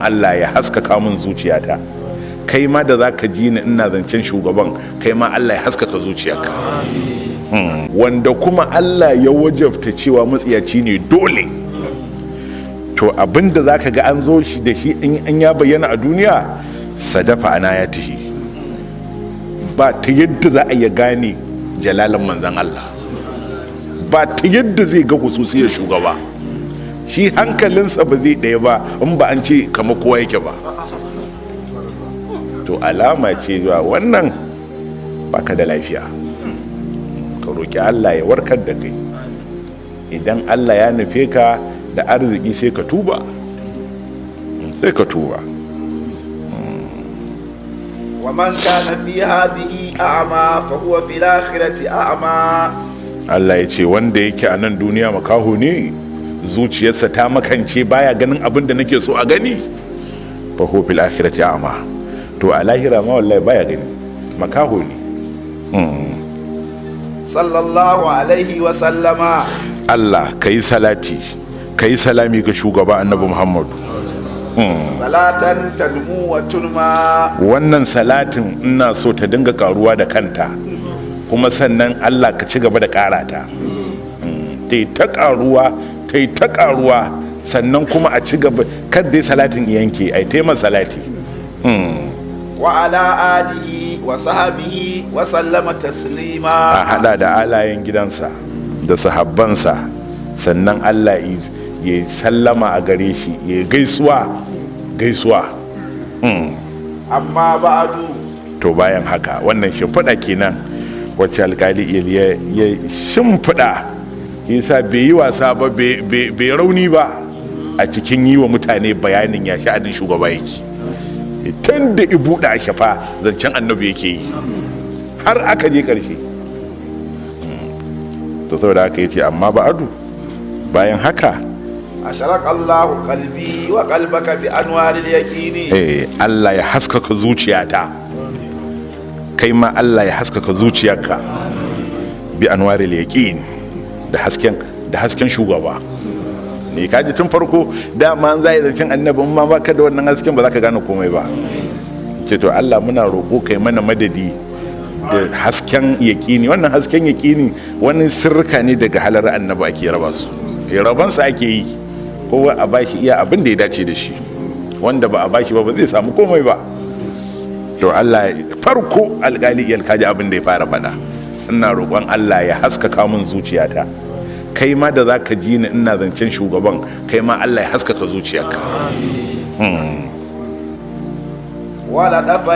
Allah ya haskaka mun zuciyata. Kai ma da zaka ji ni ina zancen shugaban, kai ma Allah ya haskaka zuciyarka. Wanda kuma Allah ya wajabta cewa matsiyaci ne dole, to abinda zaka ga an zo shi da shi in ya bayyana a duniya, sadafa ana ya tahi ba ta yadda za a iya gane jalalan manzan Allah, ba ta yadda zai ga hususiyar shugaba. Shi hankalinsa ba zai ɗaya ba in ba an ce kama kowa yake ba. To alama ce zuwa wannan baka da lafiya, ka roƙi Allah ya warkar da kai. Idan Allah ya nufe ka da arziki, sai ka tuba, sai ka tuba. ومن كان في هذه أعمى فهو في الآخرة أعمى. Allah ya ce wanda yake a nan duniya makaho ne, zuciyarsa ta makance, baya ganin abin da nake so a gani, فهو في الآخرة أعمى, to a lahira ma wallahi baya gani, makaho ne. صلى الله عليه وسلم. Allah ka yi salati, ka yi salami ga shugaba Annabi Muhammadu. صلاة تنمو وتنمى. Wannan salatin ina so ta dinga karuwa da kanta, kuma sannan Allah ka ci gaba da kara ta, ta yi ta karuwa, ta yi ta karuwa, sannan kuma a ci gaba, kad dai salatin yanke, ai taimaka salati. وعلى آله وصحبه وسلم تسليما. A hada da alayen gidansa da sahabbansa, sannan Allah ya sallama a gare shi, ya gaisuwa gaisuwa. أما بعد. To bayan haka, wannan shimfiɗa kenan wacce Alkali ya shimfiɗa. Yasa bai yi wasa ba, bai rauni ba a cikin yi wa mutane bayanin ya sha'anin shugaba yake. Tun da ibuɗe a shafa zancen Annabi yake yi har aka je ƙarshe. To saboda haka yace أما بعد, bayan haka, أشرق الله قلبي وقلبك بأنوار اليقين. Eh, Allah ya haskaka zuciyata, kai ma Allah ya haskaka zuciyarka, بأنوار اليقين, da hasken shugaba ne. Kaji tun farko dama an zai zancen Annabi, in ma baka da wannan hasken, ba za ka gane komai ba. Ce to Allah muna roƙo kai mana madadi da hasken yaƙini. Wannan hasken yaƙini wani sirrika ne daga halar Annabi ake raba su. Rabansa ake yi, kowa a bashi iya abin da ya dace da shi. Wanda ba a bashi ba, ba zai samu komai ba. To Allah, farko Alƙali Iyal, kaji abin da ya fara faɗa: ina roƙon Allah ya haskaka min zuciyata, kai ma da zaka ji ni ina zancen shugaban, kai ma Allah ya haskaka zuciyarka. ولطف.